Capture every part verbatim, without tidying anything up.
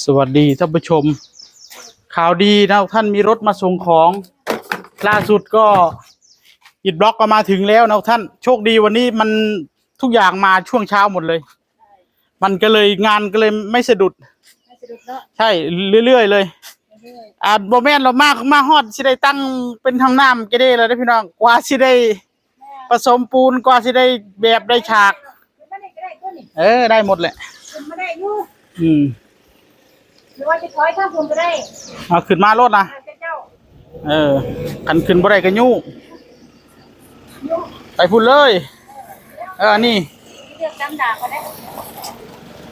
สวัสดีท่านผู้ชม ข่าวดีนะท่าน มีรถมาส่งของ ล่าสุดก็อิฐบล็อกก็มาถึงแล้วนะท่าน โชคดีวันนี้มันทุกอย่างมาช่วงเช้าหมดเลย มันก็เลยงานก็เลยไม่สะดุด ไม่สะดุดเนาะ ใช่ เรื่อยๆเลย เรื่อยๆ อ่าบ่แม่นเรามากมาฮอดสิได้ตั้งเป็นห้องน้ำก็ได้แล้วเด้อพี่น้อง กว่าสิได้ แม่น ผสมปูน กว่าสิได้แบบได้ฉาก หรือไม่ได้ก็ได้ตัวนี้ เออ ได้หมดแหละ ขึ้นมาได้อยู่ อืม หรือว่าจะถอยข้างบนก็ได้ เอาขึ้นมาโลดนะ อาจจะเจ้า เออ คันขึ้นบ่ได้ก็ยู้ ยู้ ไปพุ่นเลย เออ นี่ เลือกตามด่างก็ได้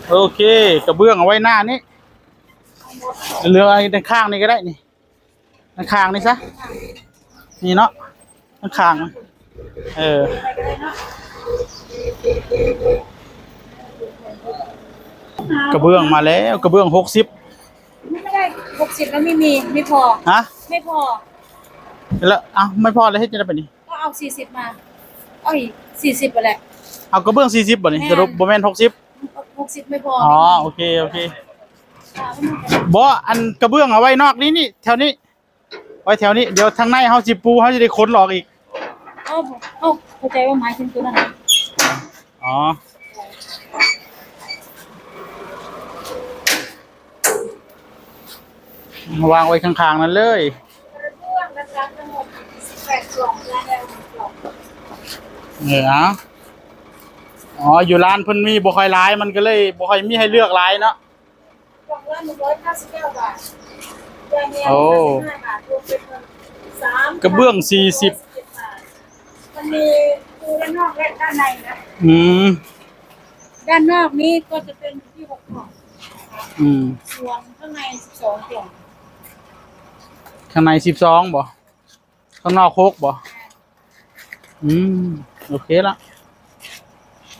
โอเค กระเบื้องเอาไว้หน้านี้ เหลือไอ้ด้านข้างนี่ก็ได้นี่ ด้านข้างนี่ซะ นี่เนาะ ด้านข้าง เออ กระเบื้องมาแล้ว กระเบื้องหกสิบ ไม่ได้ หกสิบแล้วไม่มี ไม่พอ ฮะ ไม่พอ แล้ว เอ้า ไม่พอแล้วเฮ็ดจั่งใด๋บัดนี้ ก็เอาสี่สิบมา เอาอีกสี่สิบไปแหละ เอากระเบื้องสี่สิบบ่นี่ แม่น สรุปบ่แม่นหกสิบ หกสิบไม่พอ อ๋อ โอเค โอเค อ่า บ่ อันกระเบื้องเอาไว้นอกนี่ นี่ แถวนี้ ไว้แถวนี้ เดี๋ยวทางในเฮาสิปู เฮาสิได้ขนออกอีก เอา เอา เข้าใจว่าหมายถึงตัวนั้น อ๋อ วางไว้ข้างๆ นั่นเลย เออ เอา อ๋อ อยู่ร้านเพิ่นมีบ่ค่อยหลาย มันก็เลยบ่ค่อยมีให้เลือกหลายเนาะ กล่องละหนึ่งร้อยเก้าสิบเก้าบาท ยาแนว โอ้ สามสิบห้าบาท รวมเป็นเงิน สาม กระเบื้องสี่สิบ เจ็ดบาท มันมีปูด้านนอกและด้านในนะ อืม ด้านนอกนี้ก็จะเป็นที่หกกล่อง อืม ส่วนข้างในสิบสองกล่อง ข้างในสิบสองบ่ ข้างนอกหกบ่ อืม โอเคละ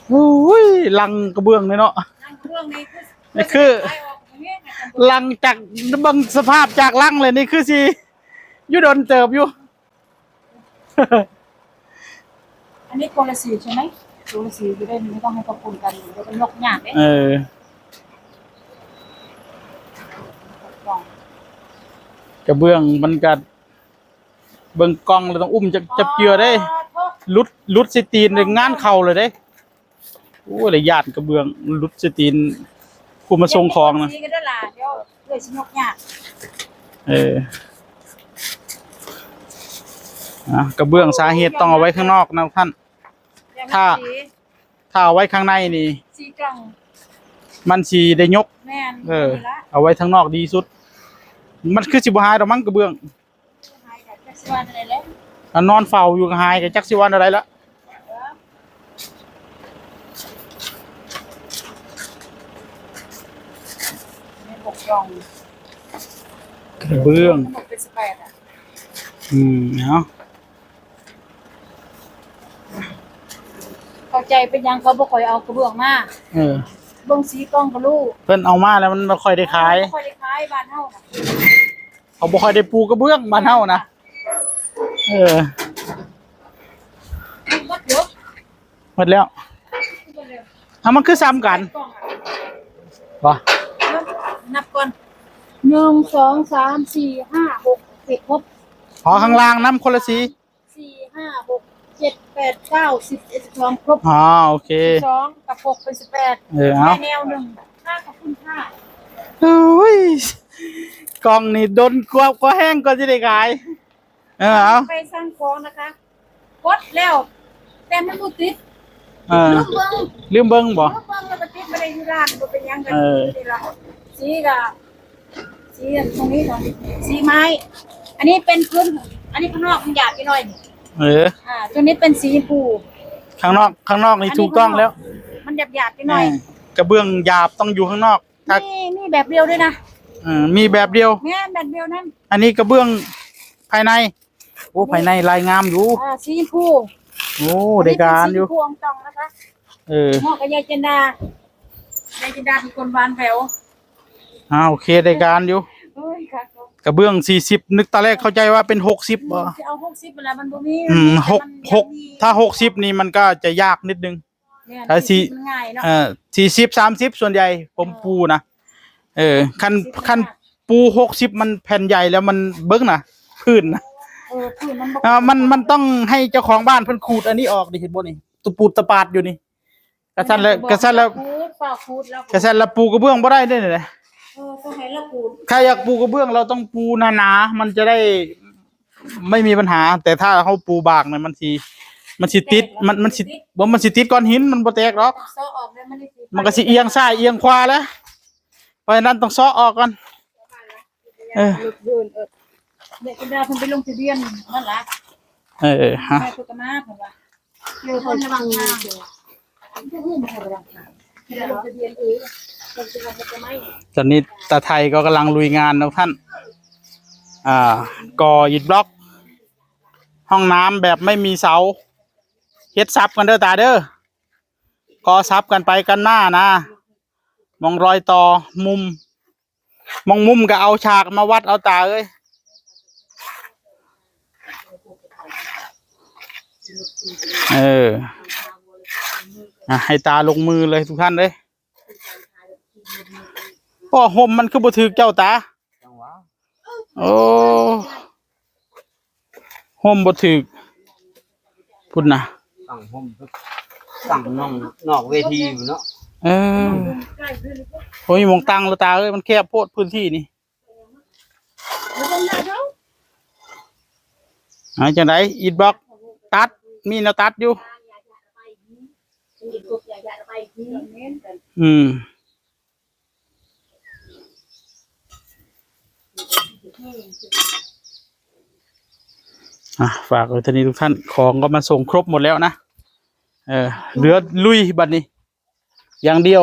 โอ้ย ลังกระเบื้องเลยเนาะ ลังกระเบื้องนี่คือ นี่คือ ลังจาก เบิ่งสภาพจากลังเลย นี่คือสิ อยู่โดนเติบอยู่ อันนี้คนละสีใช่ไหม คนละสีจะได้ไม่ต้องให้เขาปนกัน เดี๋ยวมันยกยากเด้ เออ กระเบื้องมันก็ เบิ่งกล่องแล้วต้องอุ้มจับ จับเจือเด้ หลุด หลุดใส่ตีนเลย งานเข้าเลยเด้ โอ้ย ได้ย้านกระเบื้องหลุดใส่ตีน ผู้มาส่งของนะ สีก็ได้ล่ะ เดี๋ยวเดี๋ยวสิยกยาก เออ อ่ะ กระเบื้องสาเหตุต้องเอาไว้ข้างนอกนะท่าน อย่างนั้น ถ้า สี ถ้าเอาไว้ข้างในนี่ สีกล่อง มันสิได้ยก แม่น เออ นี่ละ เอาไว้ข้างนอกดีสุด มันคือสิบ่หายดอกมั้งกระเบื้อง หายก็จักสิว่าอะไรแล้ว อันนอนเฝ้าอยู่ก็หายก็จักสิว่าอะไรละ เออ ไม่ปกป้อง กระเบื้อง มันเป็นสแปดอะ อืม เอา เข้าใจเป็นหยังเขาบ่ค่อยเอากระเบื้องมา เออ เบิ่งสีกล่องก็รู้ เพิ่นเอามาแล้วมันบ่ค่อยได้ขาย บ่ค่อยได้ขายบ้านเฮาน่ะ เขาบ่ค่อยได้ปูกระเบื้องบ้านเฮานะ เออ หมดเดี๋ยว หมดแล้ว หมดแล้ว เอามันคือซ้ำกัน กล่องอะ บ่ นับก่อน หนึ่ง สอง สาม สี่ ห้า หก เจ็ด ครบ อ๋อ ข้างล่างนำคนละสี สี่ ห้า หก เจ็ด แปด เก้า สิบ เอ็ด สิบสอง ครบ อ๋อ โอเค สิบสองกับหกเป็นสิบแปด เออ เอา ได้แนวหนึ่ง ค่ะ ขอบคุณค่ะ โอ้ย กล่องนี่ดนกว่า กว่าแห้งกว่าสิได้ขาย เออ เอา ไปสั่งของนะคะ กดแล้ว แต่มันบ่ติด เออ ลืมเบิ่ง ลืมเบิ่งบ่ ลืมเบิ่งแล้วก็ติดบ่ได้อยู่ร้าน บ่เป็นหยังกัน เออ นี่ล่ะ สีก็ สีตรงนี้ก่อน สีไม้ อันนี้เป็นพื้น อันนี้ข้างนอกมันหยาบไปหน่อย เออ อ่า ตัวนี้เป็นสีชมพู ข้างนอก ข้างนอกนี่ อันนี้ ถูกต้องแล้ว ข้างนอกมันหยาบๆไปหน่อย เออ กระเบื้องหยาบต้องอยู่ข้างนอก ถ้า มี มีแบบเดียวด้วยนะ เออ มีแบบเดียว แม่นแบบเดียวนั่น อันนี้กระเบื้องภายใน โอ้ ภายในลายงามอยู่ อ่า สีชมพู โอ้ อันนี้ ได้การอยู่ เป็นสีชมพูอ่องตองนะคะ เออ เหมาะกับยายจินดา ยายจินดาเป็นคนหวานแหวว อ่า โอเค ได้การอยู่ โอ้ย ค่ะ กระเบื้องสี่สิบ นึกตอนแรกเข้าใจว่าเป็นหกสิบ อืม บ่ จะเอาหกสิบไปแล้วมันบ่มี อืม มัน หก มัน หก ยังมี ถ้าหกสิบนี่มันก็จะยากนิดนึง เนี่ย ใช้สี่ มันง่ายเนาะ เอ่อสี่สิบสามสิบส่วนใหญ่ผมปูนะ เออคันคันปูหกสิบมันแผ่นใหญ่แล้วมันเบิ่งนะพื้นนะ เออพื้นมันบ่ อ่ามันมันต้องให้เจ้าของบ้านเพิ่นขูดอันนี้ออกดิเห็นบ่นี่ตะปูดตะปาดอยู่นี่กระสันแล้วกระสันแล้ว ขูดเปล่าขูดแล้ว กระสันแล้วปูกระเบื้องบ่ได้เด้อนี่แหละ เออต้องให้เราขูด ถ้าอยากปูกระเบื้องเราต้องปูหนาๆมันจะได้ ไม่มีปัญหา แต่ถ้าเฮาปูบางเนี่ยมันสิมันสิติดมันมันสิบ่มันสิติดก้อนหินมันบ่แตกหรอก เซาะออกแล้วมันได้สิ มันก็สิเอียงซ้ายเอียงขวาแล้ว เพราะฉะนั้นต้องเซาะออกก่อน เออ หลุดเดินเออเดี๋ยวจะได้เพิ่นไปลงทะเบียนนั่นล่ะ เออฮะ ไปพุทธมาเพิ่นว่าเดี๋ยวเพิ่นระวังทางเดี๋ยวเพิ่นระวังทางเดี๋ยวลงทะเบียนเองเพิ่นจะลงทะเบียนไหม ตอนนี้ตาไทยก็กำลังลุยงานนะท่าน อ่า ก่ออิฐบล็อก ห้องน้ำแบบไม่มีเสา เฮ็ดซับกันเด้อตาเด้อ ก่อซับกันไปกันมานะ มองรอยต่อมุม มองมุมก็เอาฉากมาวัดเอาตาเอ้ย เออ อ่ะ ให้ตาลงมือเลยทุกท่านเลย เพราะห่มมันคือบ่ถืกเจ้าตา จังหวะ โอ้ ห่มบ่ถืก พุ้นนะ ตั้งห่มตั้งนอกนอกเวทีอยู่เนาะ เออ โอ้ย มองตั้งแล้วตาเอ้ย มันแคบโพดพื้นที่นี่ เอาจังได๋ อิฐบล็อก ตัด มีแนวตัดอยู่ อืม อ่ะ ฝากไว้เท่านี้ทุกท่าน ของก็มาส่งครบหมดแล้วนะ เออ เหลือลุยบัดนี้ อย่างเดียว